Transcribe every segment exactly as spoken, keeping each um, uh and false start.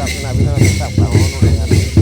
ᱚᱱᱟ ᱟᱹᱵᱤᱱ ᱫᱚ ᱥᱟᱵ ᱠᱟᱜ ᱦᱚᱸ ᱱᱚᱰᱮ ᱟᱨ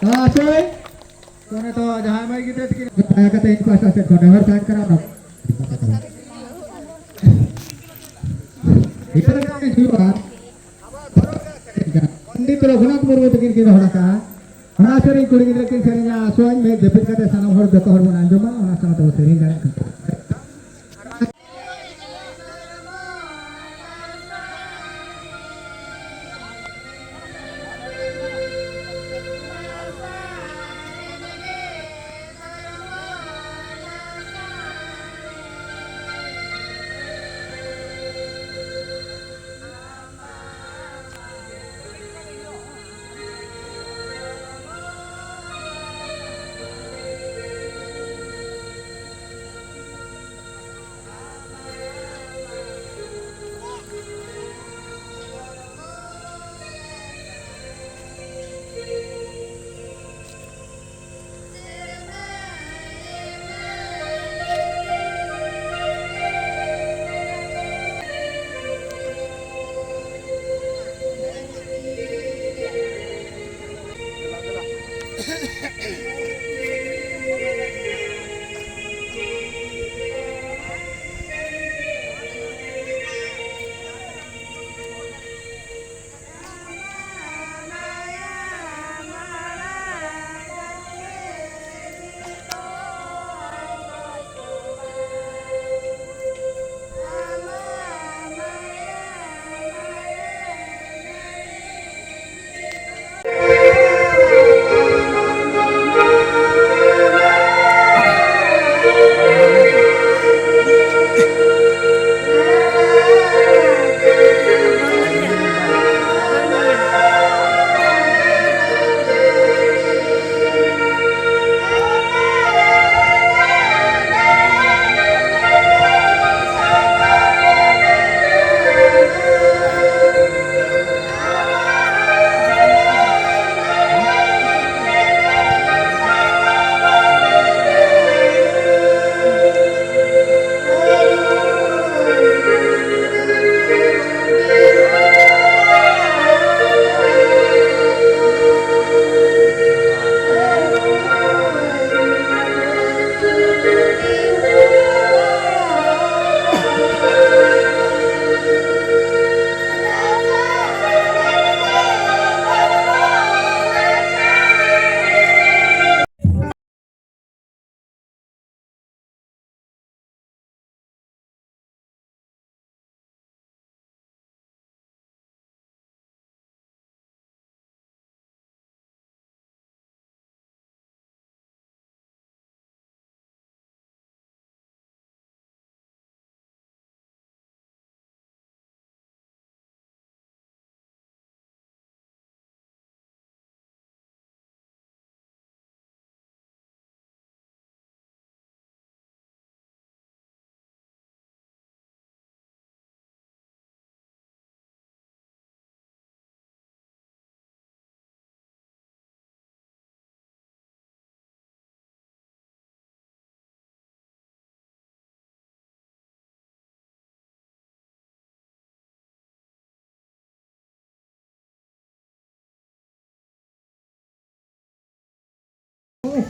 ᱟᱪᱪᱷᱟ, ᱛᱚ ᱱᱤᱛᱚᱜ ᱡᱟᱦᱟᱸᱭ ᱢᱟᱹᱭ ᱜᱤᱫᱽᱨᱟᱹ ᱛᱟᱹᱠᱤᱱ ᱫᱟᱭᱟ ᱠᱟᱛᱮ ᱤᱧ ᱯᱟᱦᱴᱟ ᱥᱮᱫ ᱠᱷᱚᱱ ᱱᱮᱦᱚᱨ ᱛᱟᱦᱮᱱ ᱠᱟᱱᱟ, ᱚᱱᱟ ᱜᱤᱫᱽᱨᱟᱹ ᱠᱟᱛᱮ ᱦᱩᱭᱩᱜᱼᱟ᱾ ᱯᱚᱱᱰᱤᱛ ᱨᱚᱜᱷᱩᱱᱟᱛᱷ ᱢᱩᱨᱢᱩ ᱛᱟᱹᱠᱤᱱ ᱠᱤᱱ ᱨᱚᱲ ᱟᱠᱟᱫᱼᱟ᱾ ᱚᱱᱟ ᱥᱮᱨᱮᱧ ᱠᱩᱲᱤ ᱜᱤᱫᱽᱨᱟᱹ ᱠᱤᱱ ᱥᱮᱨᱮᱧᱟ, ᱟᱥᱚᱜ ᱟᱹᱧ ᱢᱮᱫ ᱡᱟᱹᱯᱤᱫ ᱠᱟᱛᱮ ᱥᱟᱱᱟᱢ ᱦᱚᱲ ᱡᱚᱛᱚ ᱦᱚᱲ ᱵᱚᱱ ᱟᱸᱡᱚᱢᱟ, ᱚᱱᱟ ᱥᱟᱶᱛᱮ ᱵᱚᱱ ᱥᱮᱨᱮᱧ ᱫᱟᱲᱮᱭᱟᱜ ᱠᱟᱱᱟ᱾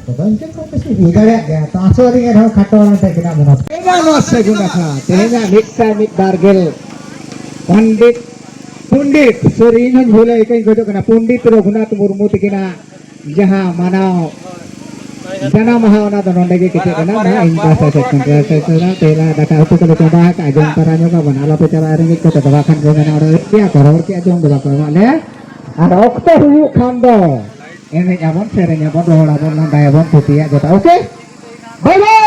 ᱛᱚᱵᱮ ᱤᱱᱠᱟᱹ ᱠᱚ ᱠᱩᱥᱤ ᱦᱩᱭ ᱫᱟᱲᱮᱭᱟᱜ ᱜᱮᱭᱟ᱾ ᱛᱚ ᱟᱥᱚᱜ ᱟᱹᱞᱤᱧ ᱮᱱᱦᱚᱸ ᱠᱷᱟᱴᱚ ᱟᱲᱟᱝ ᱛᱮ ᱠᱤᱱᱟ ᱢᱚᱱᱚᱛ᱾ ᱛᱮᱦᱮᱧᱟᱜ ᱱᱚᱣᱟ ᱥᱟᱹᱜᱩᱱ ᱟᱠᱷᱲᱟ, ᱛᱮᱦᱮᱧᱟᱜ ᱢᱤᱫ ᱥᱟᱭ ᱢᱤᱫ ᱵᱟᱨ ᱜᱮᱞ ᱯᱚᱱᱰᱤᱛ, ᱯᱚᱱᱰᱤᱛ, ᱥᱚᱨᱤ, ᱤᱧ ᱦᱚᱸᱧ ᱵᱷᱩᱞᱟ, ᱤᱠᱟᱹᱧ ᱠᱷᱚᱡᱚᱜ ᱠᱟᱱᱟ, ᱯᱚᱱᱰᱤᱛ ᱨᱚᱜᱷᱩᱱᱟᱛᱷ ᱢᱩᱨᱢᱩ ᱛᱤᱠᱤᱱᱟᱜ ᱡᱟᱦᱟᱸ ᱢᱟᱱᱟᱣ ᱡᱟᱱᱟᱢ ᱢᱟᱦᱟ, ᱚᱱᱟ ᱫᱚ ᱱᱚᱰᱮ ᱜᱮ ᱠᱮᱪᱮᱫ ᱮᱱᱟ᱾ ᱢᱟ ᱤᱧ ᱯᱟᱦᱴᱟ ᱥᱮᱫ ᱠᱷᱚᱱ ᱡᱚᱦᱟᱨ ᱥᱮᱴᱮᱨ ᱮᱱᱟ᱾ ᱛᱮᱦᱮᱧ ᱫᱟᱠᱟ ᱩᱛᱩ ᱠᱚᱞᱮ ᱪᱚᱸᱫᱟ ᱟᱠᱟᱫᱼᱟ, ᱡᱚᱢ ᱛᱟᱨᱟ ᱧᱚᱜ ᱟᱵᱚᱱ, ᱟᱞᱚᱯᱮ ᱪᱟᱞᱟᱜᱼᱟ ᱨᱮᱸᱜᱮᱡ ᱠᱚᱛᱮ ᱫᱚ, ᱵᱟᱠᱷᱟᱱ ᱠᱚ ᱢᱮᱱᱟ ᱚᱸᱰᱮ ᱜᱮᱭᱟ ᱠᱚ, ᱨᱚᱲ ᱠᱮᱫᱼᱟ, ᱡᱚᱢ ᱫᱚ ᱵᱟᱠᱚ ᱮᱢᱟᱜ ᱞᱮᱭᱟ᱾ ᱟᱨ ᱚᱠᱛᱚ ᱦᱩᱭᱩᱜ ᱠᱷᱟᱱ ᱫᱚ ᱮᱱᱮᱡ ᱟᱵᱚᱱ, ᱥᱮᱨᱮᱧ ᱟᱵᱚᱱ, ᱨᱚᱲ ᱟᱵᱚᱱ, ᱞᱟᱸᱫᱟᱭᱟᱵᱚᱱ, ᱛᱷᱩᱛᱤᱭᱟ ᱡᱚᱛᱚ᱾ ᱳᱠᱮ, ᱵᱟᱭ ᱵᱟᱭ᱾